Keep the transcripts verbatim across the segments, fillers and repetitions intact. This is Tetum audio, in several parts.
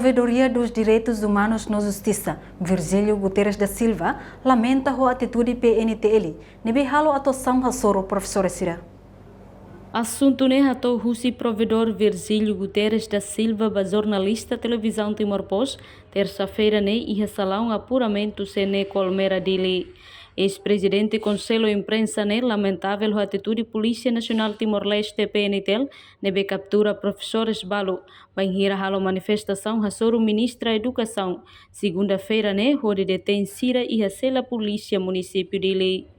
Ouvidoria dos Direitos Humanos no Justisa, Virgílio Guterres da Silva, lamenta ho atitude P N T L ne'ebé halo atuasaun hasoru profesór sira. Asuntu ne'e hato'o husi Provedór Virgílio Guterres da Silva ba jornalista Televizaun Timor Post, tersa-feira ne'e iha salaun apuramentu C N E Colmera, Dili. Eis-prezidente Konsellu Imprensa ne'e lamentavel ho atitude Polísia Nasionál Timor-Leste, P N T L, ne'ebé kaptura profesores balu bainhira halo manifestasaun hasoru Ministra Edukasaun, segunda-feira ne'e, hodi detein sira iha sela polísia munisípiu Dili.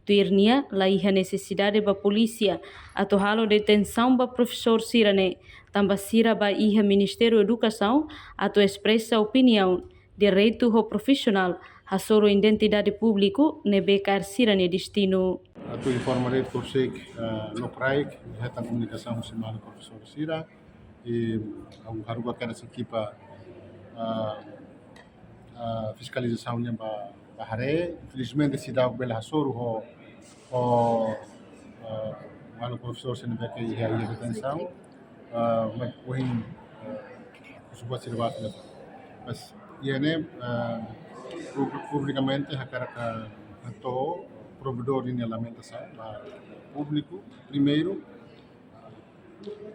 Tuir nia, la iha nesesidade ba polísia atu halo detensaun ba profesór sira-ne'e, tanba sira bá iha Ministériu Edukasaun atu espresa opiniaun, direitu ho profisionál, hasoru identidade públiku ne'ebé kaer sira-nia destinu. Atu informa de'it, konsege, eh, lokraik, hetan komunikasaun husi maluk profesór sira, i ha'u haruka kedas ekipa, eh, eh, fiskalizasaun nian ba, ba haree. Infelizmente, seidauk bele hasoru ho, ho, eh, maluk profesór sira ne'ebé ke iha, iha detensaun. Eh, mas ohin, eh, husu buat sira ba fila. Mas iha ne'e, eh, pub-, publikamente hakarak hato'o Provedór nia lamentasaun ba públiku. Primeiru,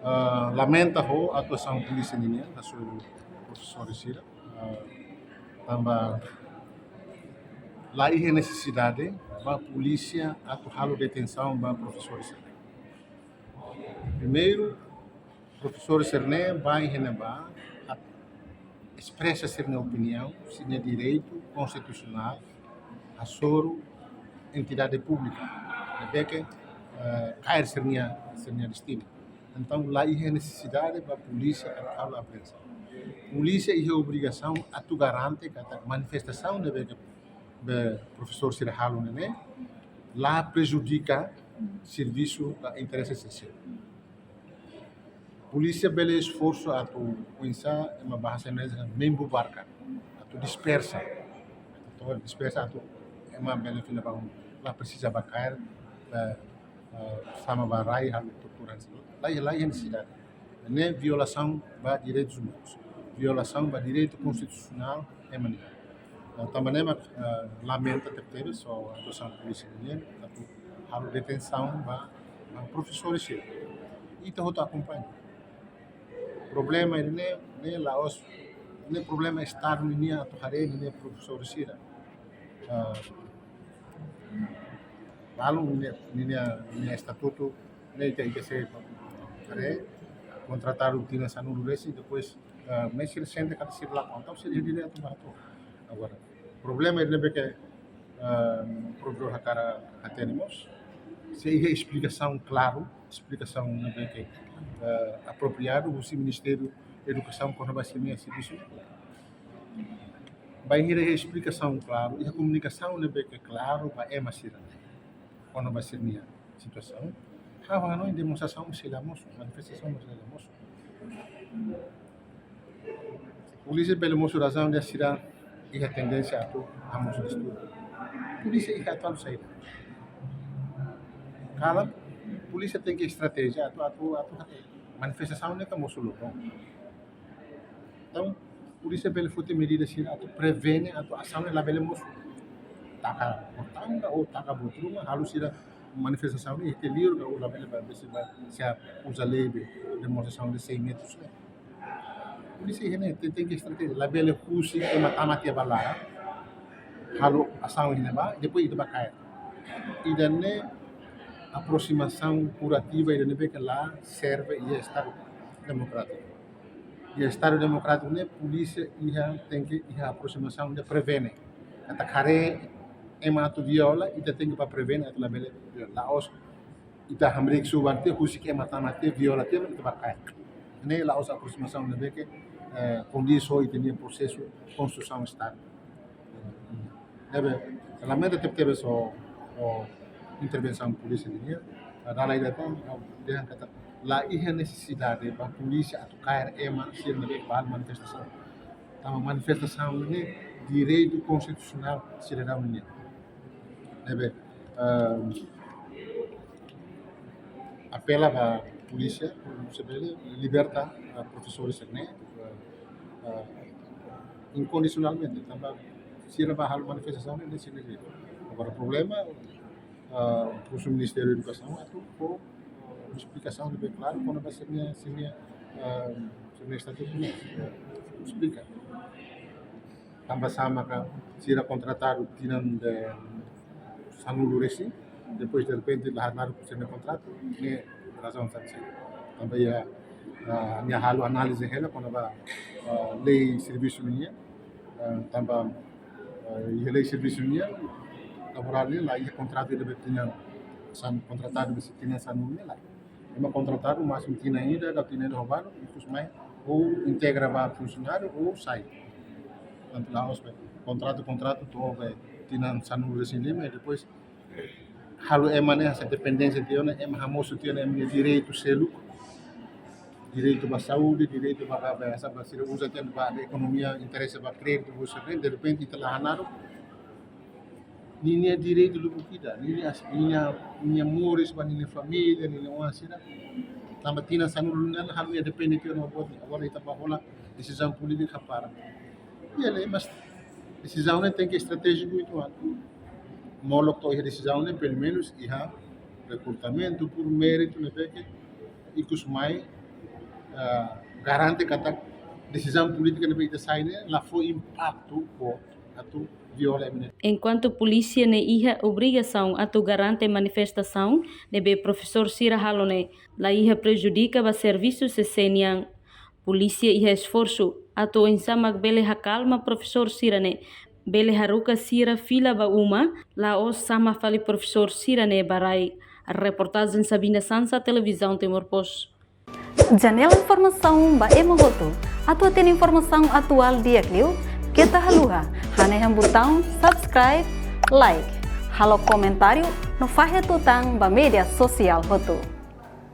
eh, lamenta ho atuasaun polísia ninian hasoru profesór sira. Eh, tanba la iha nesesidade ba polísia atu halo detensaun ba profesór sira. Primeiru, profesór sira-ne'e bá iha ne'ebá atu espresa sira-nia opiniaun, sira-nia direitu konstitusionál, hasoru entidade públika ne'ebé ke, eh, kaer sira-nia, sira-nia destinu. Entaun, la iha nesesidade ba polísia atu halo apreensaun. Polísia iha obrigasaun atu garante katak manifestasaun ne'ebé ke be profesór sira halo ne'e la prejudika servisu ka interese sira. Polísia bele esforsu atu, oinsá ema bahasa Indonesia, membubarkan, atu dispersa. Atu dispersa atu ema bele fila ba um, la presiza bá kaer, eh, eh, sama ba rai halo tortura sira. La iha, la iha nesesidade. Ne'e violasaun ba direitus umanus, violasaun ba direitu konstitusionál ema nian. Eh, tanba ne'e mak, eh, lamenta tebetebes ho atuasaun polísia nian, atu halo detensaun ba, ba profesór sira. Ita hotu akompaña. Problema ida-ne'e, ne'e la'ós, ne'e problema Estadu nian atu haree ninia profesór sira. Eh, balu ninia, ninia, ninia estatutu, ne'e ita, ita sei haree, kontratadu tinan sanulu-resin, depois, eh, meses resente katak sira lakon, entaun sira iha direitu ba hato'o. Agora, problema ida ne'ebé ke, eh, Provedór hakarak hatene mós, se iha esplikasaun klaru, esplikasaun ne'ebé ke, eh, apropriadu husi Ministériu Edukasaun kona-ba sira-nia servisu. Bainhira iha esplikasaun klaru, iha komunikasaun ne'ebé ke klaru ba ema sira-ne'e kona-ba sira-nia situasaun, ha'u hanoin demonstrasaun sei la mosu, manifestasaun sei la mosu. Polísia bele mosu razaun dehan sira iha tendénsia atu hamosu distúrbiu. Polísia iha atu halo saida? Kalan, polísia tenke estratéjia atu, atu, atu, atu manifestasaun ne'e ka mosu loron. Entaun, polísia bele foti medida sira atu prevene, atu asaun ne'e labele mosu. Taka portão ka ou taka buat ruma, halo sira manifestasaun ne'e iha liur ka ou labele ba, besi ba, se uza lei be demonstrasaun de cem metros ne'e. Polísia iha ne'e, tenke estratéjia, labele husik ema tama tiha ba laran, halo asaun iha ne'ebá, depois ita bá kaer. Ida-ne'e aproximasaun kurativa ida ne'ebé ke la serve iha Estadu demokrátiku. Iha Estadu demokrátiku ne'e polísia iha, tenke iha aproximasaun de prevene. Katak haree ema atu viola, ita tenke bá prevene atu labele viola. La'ós ita hamriik subar tiha, husik ema tama tiha, viola tiha, ita bá kaer. Ne'e la'ós aproximasaun ne'ebé ke, eh, kondiz ho ita-nia prosesu konstrusaun Estadu. Ne'ebé, lamenta tebetebes ho, ho intervensaun polísia nian. Dala ida tan, ha'u dehan katak la iha nesesidade ba polísia atu kaer ema sira ne'ebé bá manifestasaun. Tanba manifestasaun ne'e direitu konstitusionál sidadaun nian. Ne'ebé, ehm, apela ba polísia, se bele liberta, eh, profesores ne'e, eh, ah, inkondisionalmente, tanba sira bá halo manifestasaun ne'e sira-nia direitu. Agora problema, ah, husi Ministériu Edukasaun atu fó esplikasaun ne'ebé klaru kona-ba sira-nia, sira-nia, ah, sira-nia estatutu ne'e, eh, esplika. Tanba sá maka sira kontratadu tinan de sanulu resin, depois derrepente la renovados sira-nia kontratu, ne'e razaun saida? Tanba iha, ah, nia halo análize hela kona-ba, ah, lei servisu nian, ah, tanba, ah, iha lei servisu nian, laborál nian, la iha kontratu ida be tinan san-, kontratadu be tinan sanulu nian la. Ema kontratadu másimu tinan ida, ka tinan ida ho balu, ikus mai, ou integra ba funsionáriu, ou sai. Tantu la'ós be kontratu, kontratu to'o be tinan sanulu resin lima, i depois halo ema ne'e hanesan dependénsia tiha ona, ema hamosu tiha ona ema nia direitu seluk, direitu ba saúde, direitu ba, ba, ba, hanesan ba sira uza tiha ona ba ekonomia, interese ba kréditu, uza, derrepente ita la renovados, ninia direitu lubuk ida, ninia as-, ninia, ninia moris ba ninia família, ninia oan sira. Tanba tinan sanulu nian halo nia depende tiha ona buat ne'e. Agora ita bá hola desizaun polítika para. Iha lei, mas desizaun ne'e tenke estratéjiku uitoan. Molok to'o iha desizaun ne'e, pelumenus iha rekrutamentu por méritu ne'ebé ke ikus mai, ah, garante katak desizaun polítika ne'ebé ita sai ne'e la fó impaktu boot atu viola ema nia. Enkuantu polísia ne'e iha obrigasaun atu garante manifestasaun ne'ebé profesór sira halo ne'e la iha prejudika ba servisu C C nian, polísia iha esforsu atu oinsá mak bele hakalma profesór sira ne'e, bele haruka sira fila ba uma, la'ós sama fali profesór sira ne'e ba rai. Reportajen Sabina Sansa, Televizaun Timor Post. Janela informasaun ba ema hotu. Atu hatene informasaun atuál di'ak liu, keta haluha hanehan butaun subscribe, like, halo komentáriu no fahe tutan ba média sosiál hotu.